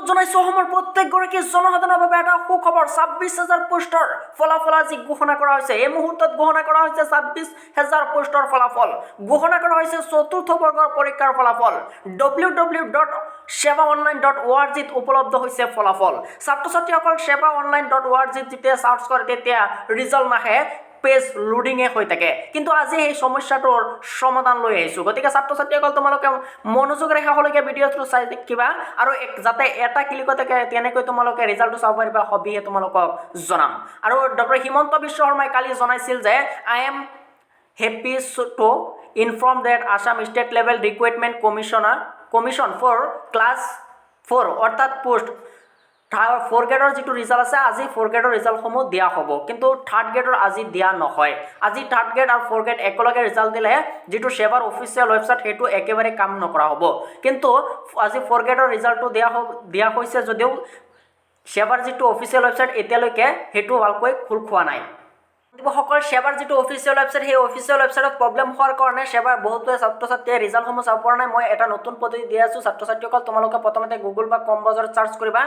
জনাইছো, অসমৰ প্ৰত্যেকগৰাকী জনসাধাৰণৰ বাবে এটা সুখবৰ। 26,000 পোষ্টৰ ফলাফল আজি ঘোষণা কৰা হৈছে। এই মুহূৰ্তত ঘোষণা কৰা হৈছে 26,000 পোষ্টৰ ফলাফল। ঘোষণা কৰা হৈছে চতুৰ্থ বৰ্গৰ পৰীক্ষাৰ ফলাফল। www.sebaonline.orgত উপলব্ধ হৈছে ফলাফল। ছাত্ৰ ছাত্ৰীসকল, sebaonline.orgত যেতিয়া চাৰ্চ কৰে, তেতিয়া ৰিজাল্ট নাহে, পেজ লোডিঙে হৈ থাকে। কিন্তু আজি সেই সমস্যাটোৰ সমাধান লৈ আহিছোঁ। গতিকে ছাত্ৰ ছাত্ৰীসকল, তোমালোকে মনোযোগেৰে শেষলৈকে ভিডিঅ'টো চাই থাকিবা আৰু যাতে এটা ক্লিকতে তেনেকৈ তোমালোকে ৰিজাল্টটো চাব পাৰিবা, সবিশেষ তোমালোকক জনাম। আৰু ডক্টৰ হিমন্ত বিশ্ব শৰ্মাই কালি জনাইছিল যে "I am happy to inform that Assam State Level Recruitment Commission for class four", অৰ্থাৎ পোষ্ট ফ'ৰ গ্ৰেডৰ যিটো ৰিজাল্ট আছে, আজি ফ'ৰ গ্ৰেডৰ ৰিজাল্টসমূহ দিয়া হ'ব। কিন্তু থাৰ্ড গ্ৰেডৰ আজি দিয়া নহয়। আজি থাৰ্ড গ্ৰেড আৰু ফ'ৰ গ্ৰেড একেলগে ৰিজাল্ট দিলে যিটো সেৱাৰ অফিচিয়েল ৱেবছাইট, সেইটো একেবাৰে কাম নকৰা হ'ব। কিন্তু আজি ফ'ৰ গ্ৰেডৰ ৰিজাল্টটো দিয়া হৈছে যদিও সেৱাৰ যিটো অফিচিয়েল ৱেবছাইট, এতিয়ালৈকে সেইটো ভালকৈ খোল খোৱা নাই। সকল সেৱাৰ যিটো অফিচিয়েল ৱেবছাইট, সেই অফিচিয়েল ৱেবছাইটত প্ৰব্লেম হোৱাৰ কাৰণে সেৱাৰ বহুতো ছাত্ৰ ছাত্ৰীয়ে ৰিজাল্টসমূহ চাব পৰা নাই। মই এটা নতুন পদ্ধতি দি আছোঁ। ছাত্ৰ ছাত্ৰীসকল, তোমালোকে প্ৰথমতে গুগল বা ক্ৰম ব্ৰাউজাৰত চাৰ্চ কৰিবা।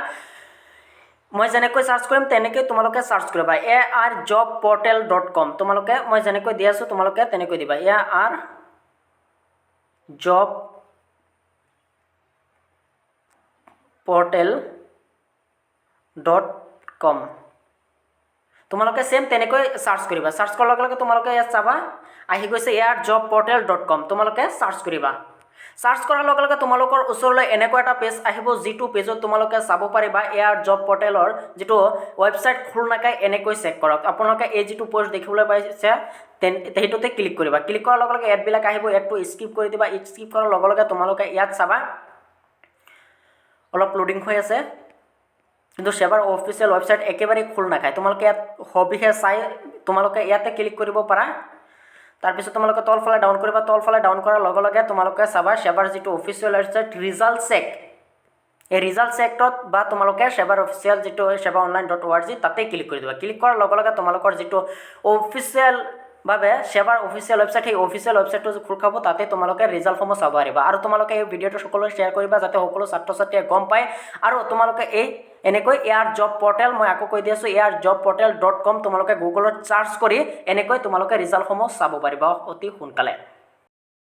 মই যেনেকৈ চাৰ্চ কৰিম, তেনেকৈ তোমালোকে চাৰ্চ কৰিবা, arjobportal.com। তোমালোকে মই যেনেকৈ দি আছোঁ, তোমালোকে তেনেকৈ দিবা, arjobportal.com। তোমালোকে ছেম তেনেকৈ চাৰ্চ কৰিবা। চাৰ্চ কৰাৰ লগে লগে তোমালোকে ইয়াত চাবা, আহি গৈছে arjobportal.com। তোমালোকে চাৰ্চ কৰিবা। চাৰ্চ কৰাৰ লগে লগে তোমালোকৰ ওচৰলৈ এনেকুৱা এটা পেজ আহিব, যিটো পেজত তোমালোকে চাব পাৰিবা এ আৰ জব পৰ্টেলৰ যিটো ৱেবছাইট খোল নাখায়, এনেকৈ চেক কৰক। আপোনালোকে এই যিটো পষ্ট দেখিবলৈ পাইছে, সেইটোতে ক্লিক কৰিবা। ক্লিক কৰাৰ লগে লগে এডবিলাক আহিব। এডটো স্কিপ কৰি দিবা। স্কিপ কৰাৰ লগে লগে তোমালোকে ইয়াত চাবা, অলপ লোডিং হৈ আছে, কিন্তু সেৱাৰ অফিচিয়েল ৱেবছাইট একেবাৰে খোল নাখায়। তোমালোকে ইয়াত সবিশেষ চাই তোমালোকে ইয়াতে ক্লিক কৰিব পাৰা। তাৰপিছত তোমালোকে তলফালে ডাউন কৰিবা। তলফালে ডাউন কৰাৰ লগে লগে তোমালোকে চাবা, সেৱাৰ যিটো অফিচিয়েল ৱেবছাইট ৰিজাল্ট চেক, এই ৰিজাল্ট চেকটোত বা তোমালোকে সেৱাৰ অফিচিয়েল যিটো sebaonline.org, তাতে ক্লিক কৰি দিবা। ক্লিক কৰাৰ লগে লগে তোমালোকৰ যিটো অফিচিয়েলভাৱে সেৱাৰ অফিচিয়েল ৱেবছাইট, সেই অফিচিয়েল ৱেবছাইটটো খোল খাব। তাতে তোমালোকে ৰিজাল্টসমূহ চাব পাৰিবা। আৰু তোমালোকে এই ভিডিঅ'টো সকলোৱে শ্বেয়াৰ কৰিবা, যাতে সকলো ছাত্ৰ ছাত্ৰীয়ে গম পায়। আৰু তোমালোকে এই এনেকৈ এ আৰ জব পৰ্টেল, মই আকৌ কৈ দি আছোঁ, arjobportal.com, তোমালোকে গুগলত চাৰ্চ কৰি এনেকৈ তোমালোকে ৰিজাল্টসমূহ চাব পাৰিবা অতি সোনকালে।